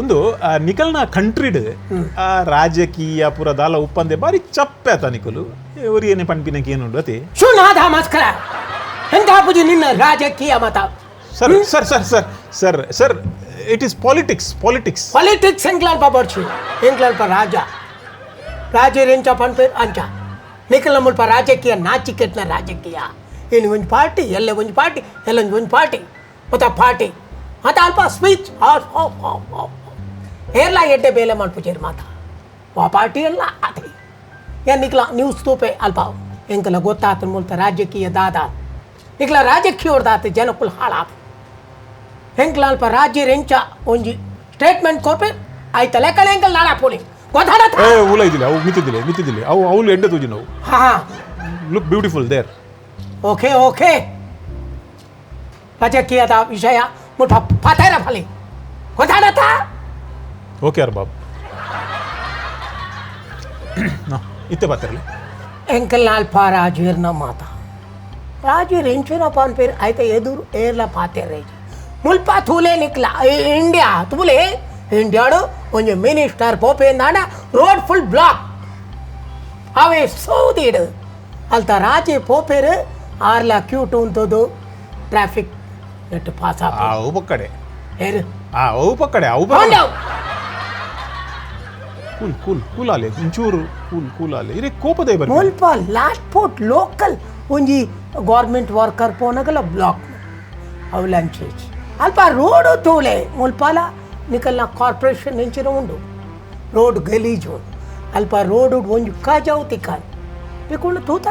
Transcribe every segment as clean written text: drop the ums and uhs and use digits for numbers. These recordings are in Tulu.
ಒಂದು ನಿಕಲ್ನ ಕಂಟ್ರಿಡ್ ರಾಜಕೀಯ ಪೂರ ದಾಲ ಉಪ್ಪಂದೆ ಬಾರಿ ಚಪ್ಪೆ ಆತ ನಿಕಲು ಏನೇ ಪನ್ಪಿನಕ್ಕೆ ಏನುಂಡು ಅತಿ ಶುನಾದ ಮಸ್ಕರ ಎಂತ ಪೂಜೆ ನಿನ್ನ ರಾಜಕೀಯ ಮತ. Sir sir sir sir sir sir it is politics politics politics ಎಂಕ್ಲಲ್ಪ ಬರ್ಚು ಎಂಕ್ಲಲ್ಪ ರಾಜ ರಾಜರು ಎಂಚ ಪನ್ಪೇರ್ ಅಂಚ ನಿಖಲ ಮುಲ್ಪ ರಾಜಕೀಯ ನಾಚಿಕೆಟ್ನ ರಾಜಕೀಯ. ಇನ್ನು ಒಂಜಿ ಪಾರ್ಟಿ ಎಲ್ಲ ಒಂಜಿ ಪಾರ್ಟಿ ಎಲ್ಲ ಒಂಜಿ ಪಾರ್ಟಿ ಮತ್ತ ಪಾರ್ಟಿ ಮತ್ತ ಅಲ್ಪ ಸ್ಪೀಚ್ ಏರ್ಲ ಎಡ್ಡೆ ಬೇಲೆ ಮಲ್ಪುಜೇರು ಮಾತ ವಾ ಪಾರ್ಟಿ ಎಲ್ಲ ಅದೇ. ಏನ್ ನಿಕ್ಲ ನ್ಯೂಸ್ ತೂಪೆ ಅಲ್ಪ ಎಂಕಲ ಗೊತ್ತಾತ ಮುಲ್ತ ರಾಜಕೀಯ ದಾದ ನಿಕ್ಲ ರಾಜಕೀಯ ಜನಕ್ಕುಲ್ ಹಾಳಾಪ ಎಂಕ್ಲ ಅಲ್ಪ ರಾಜ್ಯ ಎಂಚ ಒಂಜಿ ಸ್ಟೇಟ್ಮೆಂಟ್ ಕೊರ್ಪೆ ಆಯ್ತಲ್ಲ ಲೆಕ್ಕಲೆ ಎಂಕಲ್ ನಾಳ ಪೋಲಿ ಗೊತ್ತಾಡ. ಏ ಉಲ ಇದಿಲ್ಲ ಅವು ಮಿತ್ತಿದ್ದಿಲ್ಲ ಮಿತ್ತಿದ್ದಿಲ್ಲ ಅವು ಅವಳು ಎಡ್ಡೆ ತೂಜಿ ನಾವು. ಹಾ ಹಾ. Look beautiful there. Okay okay ರಾಜಕೀಯದ ವಿಷಯ ಮುಲ್ಪ ಪಾತೇರ ಫಲಿ ಗೊತ್ತಾಡತ್ತ. ಓಕೆ ಅರ್ ಬಾಬ್ ಇತ್ತೆ ಬಾತಿರಲಿ. ಎಂಕಲ್ ಅಲ್ಪ ರಾಜೀರ್ನ ಮಾತ ರಾಜೀರ್ ಎಂಚಿನ ಪನ್ಪೇರ್ ಆಯ್ತ ಎದುರು ಏರ್ಲ ಪಾತೆರ್ ಮುಲ್ಪ ತೂಲೆ ನಿಕ್ಲ ಇಂಡಿಯಾ ತೂಲೆ ಇಂಡಿಯಾಡು ಒಂಜಿ ಮಿನಿಸ್ಟರ್ ಪೋಪೇಂದಾಂಡ ರೋಡ್ ಫುಲ್ ಬ್ಲಾಕ್ ಅವೇ ಸೌದಿಡು ಅಲ್ತ ರಾಜೆ ಪೋಪೇರು ಆರ್ಲ ಕ್ಯೂಟ್ ಉಂತದು ಟ್ರಾಫಿಕ್ ನೆಟ್ ಪಾಸ್ ಆಪ. ಅವು ಪಕ್ಕಡೆ. ಏರು. ಅವು ಪಕ್ಕಡೆ ಅವು. ಹೋಂಡವ್. ಕೂಲ್ ಕೂಲ್ ಕೂಲ್ ಆಲೆ ಒಂಚೂರು ಕೂಲ್ ಕೂಲ್ ಆಲೆ ಇರೆ ಕೋಪದೇ ಬರ್ರಿ. ಮುಲ್ಪ ಲಾಸ್ಟ್ ಪೋರ್ಟ್ ಲೋಕಲ್ ಒಂಜಿ ಗೌರ್ಮೆಂಟ್ ವರ್ಕರ್ ಪೋನಗಲ ಬ್ಲಾಕ್ ಅವು ಲಂಚೇಜ್ ಅಲ್ಪ ರೋಡು ತೂಲೆ ಮುಲ್ಪಾಲ ನಿಕಲ್ನ ಕಾರ್ಪೊರೇಷನ್ ಎಂಚಿನ ಉಂಡು ರೋಡ್ ಗಲೀಜು ಅಲ್ಪ ರೋಡು ಒಂಜಿ ಕಾಜಾವು ತಿಕ್ಕಾನ್ ತಿಕ್ಕೊಂಡು ತೂತ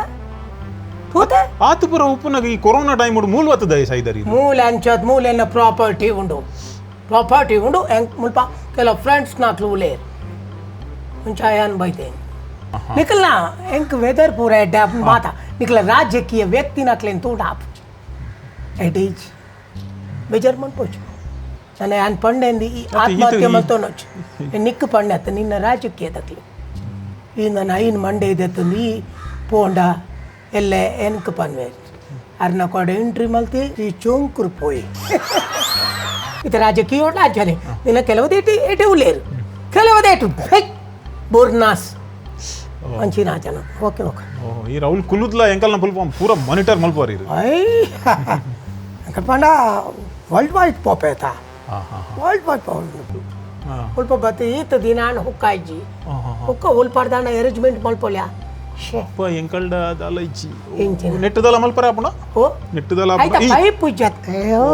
ತೂತ. ಆತು ಪೂರ ಉಪ್ಪುನಾಗ ಈ ಕೊರೋನಾ ಟೈಮ್ ಮೂಲ ಬತ್ತದ ಸೈದರಿ. ಮೂಲೆ ಅಂಚದ್ ಮೂಲೆನ ಪ್ರಾಪರ್ಟಿ ಉಂಡು ಪ್ರಾಪರ್ಟಿ ಉಂಡು ಎಂಕ್ ಮುಲ್ಪ ಕೆಲವು ಫ್ರೆಂಡ್ಸ್ ನಾಕ್ಲು ಉಲೇರ್ ಒಂಚಾಯಾನ್ ಬೈತೇನೆ ನಿಕಲ್ನ ಎಂಕ್ ವೆದರ್ ಪೂರ ಎಡ್ಡೆ ಮಾತ ನಿಕಲ ರಾಜಕೀಯ ವ್ಯಕ್ತಿ ನಕ್ಲೇನ್ ತೂಟ ಎಡೀಜ್ ಬೇಜಾರು ಮನ್ಪೋಚು ನಾನು ಯಾನ್ ಪಂಡೆಂದು ಈ ಆತ್ಮಹತ್ಯೆ ಮಲ್ತೊನೊಚ್ಚು ನಿಕ್ಕು ಪಂಡೆ ಅತ್ತ ನಿನ್ನ ರಾಜಕೀಯ ತಕ್ಲಿ ಈ ನನ್ನ ಐನ್ ಮಂಡೆ ಇದೆತ್ತಂದು ಈ ಪೋಂಡ ಎಲ್ಲೆ ಎನ್ಕ್ ಪನ್ವೆ ಅರ್ನ ಕೊಡೆ ಎಂಟ್ರಿ ಮಲ್ತಿ ಈ ಚೋಂಕುರು ಪೋಯಿ ಇದು ರಾಜಕೀಯ ರಾಜ್ಯನೇ ನಿನ್ನ ಕೆಲವದೇಟು ಏಟು ಉಳ್ಳೇರು ಕೆಲವದೇಟು ಬುರ್ನಾಸ್ ಅಂಚಿನ ಜನ ಓಕೆ ಓಕೆ. ಈ ರಾಹುಲ್ ಕುಲುದ್ಲ ಎಂಕಲ್ನ ಪುಲ್ಪ ಪೂರ ಮಾನಿಟರ್ ಮಲ್ಪುವಾರ್ ಇರು. I ಪಂಡ ವರ್ಲ್ಡ್ ವೈಡ್ ಪೋಪೇತ ವರ್ಲ್ಡ್ ವೈಡ್ ಉಲ್ಪ ಬತ್ತಿ ಈತ ದಿನಾನ್ ಹುಕ್ಕಾಯ್ಜಿ ಹುಕ್ಕ ಉಲ್ಪಾಡ್ದಾನ ಅರೇಂಜ್ಮೆಂಟ್ ಮಲ್ಪೊಲ್ಯ ಶೇ. ಅಪ್ಪ ಎಂಕಲ್ಡ ದಾಲ ಇಜ್ಜಿ. ಎಂಚಿನ? ನೆಟ್ಟದಲ್ಲ ಮಲ್ಪರ ಆಪುಣ. ಓ. ನೆಟ್ಟದಲ್ಲ. ಆಯ್ತಾ ಪೈಪ್ ಜತ್ ಅಯ್ಯೋ.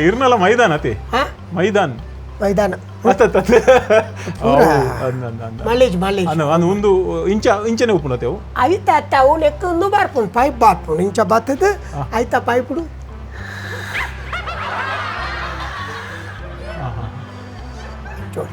ಇರ್ನಲ್ಲ ಮೈದಾನ ಅತಿ. ಹಾ. ಮೈದಾನ್. ಮೈದಾನ. ಅತ್ತ ಮಲೇಜ್ ಮಲೇಜ್. ಅಂದು ಒಂದು ಇಂಚ ಇಂಚನೆ ಉಪ್ಪುಂಡತೆ ಅವು. ಐತ ಅತ್ತ ಅವು ಲೆಕ್ಕ ಬರ್ಪುಂಡು ಪೈಪ್ ಬರ್ಪುಂಡು ಇಂಚ ಬತ್ತದ ಐತ ಪೈಪುಡು ಚೋಡು.